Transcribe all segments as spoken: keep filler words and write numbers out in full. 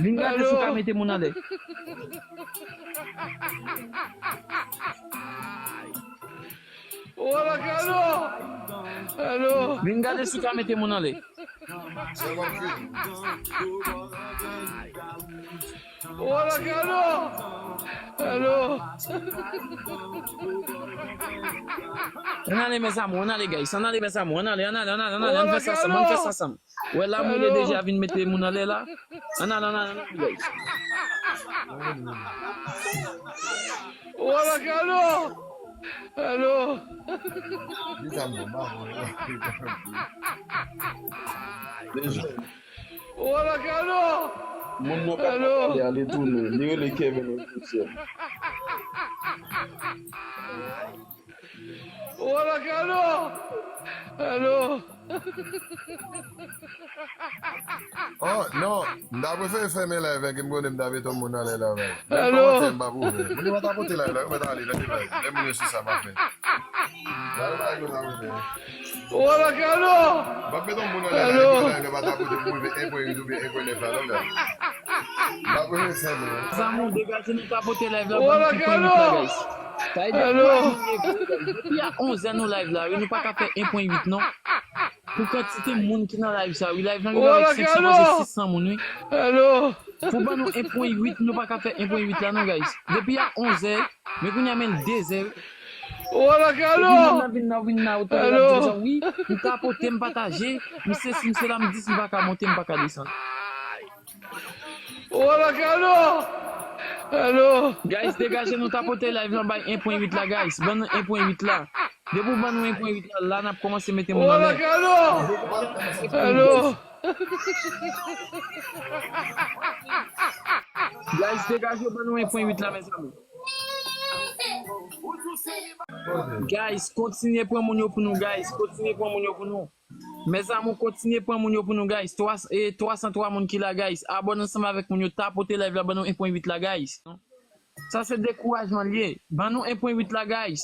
Vin gade si w ka mete moun anlè. Wala kalo! Alo! Vin gade si w ka mete moun anlè. Wala kalo! Alo! Ann ale, mes amours, ann ale, guys. Ann ale, mes amours, ann ale, ann ale, ann ale, ann ale, ann fè sa ansanm, ann fè sa ansanm. Wè, la moule deja vin mete moun anlè la. Ann ale, ann ale, ann ale, guys. Wala kalo! Alo! Li sa m pa wè. Deja. Wala kalo! Moun nan pa pale, ale tounen. Li rele Kevin Officiel. Wala kalo! Alo! Oh, non. M ta prefere fèmen live, ke m konnen m ta mete yon moun anlè la, men. Menm kòmantè m p ap ouvè. Moun yo pa ta pote live la, yo mèt ale nan live. Lè moun yo sou sa m ap fè. Gade bagay yo ta ouvè. Wala kalo! M p ap mete yon moun anlè la, epi live la pa ta pote pou rive en pwen uit oubyen en pwen nèf la, non, gade. M p ap prefere fèmen. Zanmi, degaje nou tapote live la, ban nou en pwen uit la, guys. Sa vle di, depi a onz è nou live la, wi, nou pa ka fè en pwen uit, non. Pou kantite moun ki nan live sa, wi, live lan rive avèk senk san, pase sis san moun, wi. Pou ban nou en pwen uit, nou pa ka fè en pwen uit la, non, guys. Depi a onz è, men kounye a, men de zè. Depi moun nan vin nan, vin nan, ou tande l ap di konsa, wi, m tapote, m pataje, m sesi, m sela, m dis, m pa ka monte, m pa ka desann. Wala kalo! Alo! Guys, degaje nou tapote live lan bay en pwen uit la, guys. Ban nou en pwen uit la. Depi w ban nou en pwen uit la, la n ap kòmanse mete moun anlè. Wala kalo! Alo! Guys, degaje w ban nou en pwen uit la, mes amours. Guys, kontinye pran moun yo pou nou, guys. Kontinye pran moun yo pou nou. Mes amours, kontinye pran moun yo pou nou, guys. Twa, e, twa san twa moun ki la, guys. Abòne ansanm avèk moun yo. Tapote live la, ban nou en pwen uit la, guys. Sa se dekourajman l ye. Ban nou en pwen uit la, guys.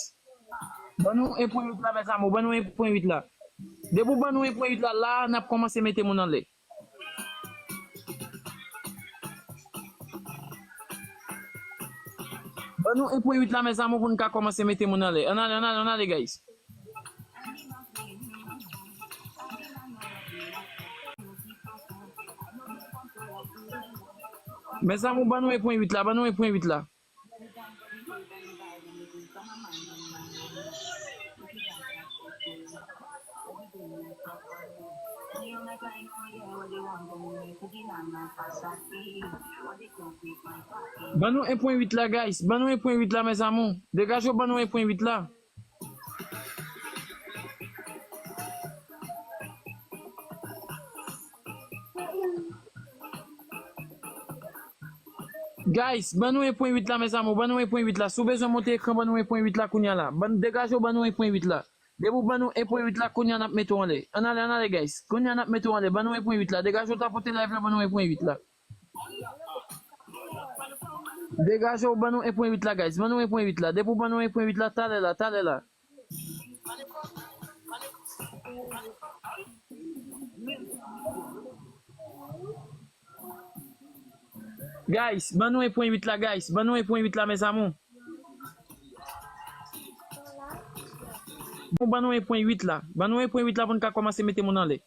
Ban nou en pwen uit la, mes amours. Ban nou en pwen uit la. Depi w ban nou en pwen uit la, la, n ap kòmanse mete moun anlè. Ban nou en pwen uit la, mes amours, pou n ka kòmanse mete moun anlè. Ann ale, ann ale, ann ale, guys. Mes amours, ban nou en pwen uit la, ban nou en pwen uit la. Ban nou en pwen uit la, guys. Ban nou en pwen uit la, mes amours. Degaje w, ban nou en pwen uit la. Guys, ban nou en pwen uit la, mes amours. Ban nou en pwen uit la. Si w bezwen monte ekran, ban nou en pwen uit la kounye a la. Ban, degaje w, ban nou en pwen uit la. Depi w ban nou en pwen uit la, kounye a n ap mete w anlè. Ann ale, ann ale, guys. Kounye a n ap mete w anlè. Ban nou en pwen uit la. Degaje w, tapote live la, ban nou en pwen uit la. Degaje w, ban nou en pwen uit la, guys. Ban nou en pwen uit la. Depi w ban nou en pwen uit la, talè la, talè la. Guys, ban nou en pwen uit la, guys. Ban nou en pwen uit la, mes amours. Bon, ban nou en pwen uit la. Ban nou en pwen uit la pou n ka kòmanse mete moun anlè.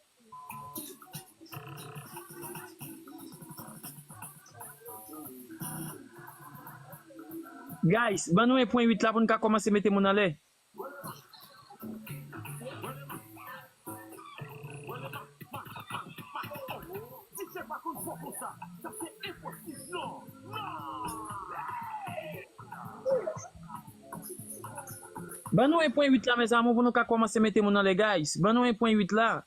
Guys, ban nou en pwen uit la pou n ka kòmanse mete moun anlè. Ban nou en pwen uit la, mes amours, pou nou ka kòmanse mete moun anlè, guys. Ban nou en pwen uit la.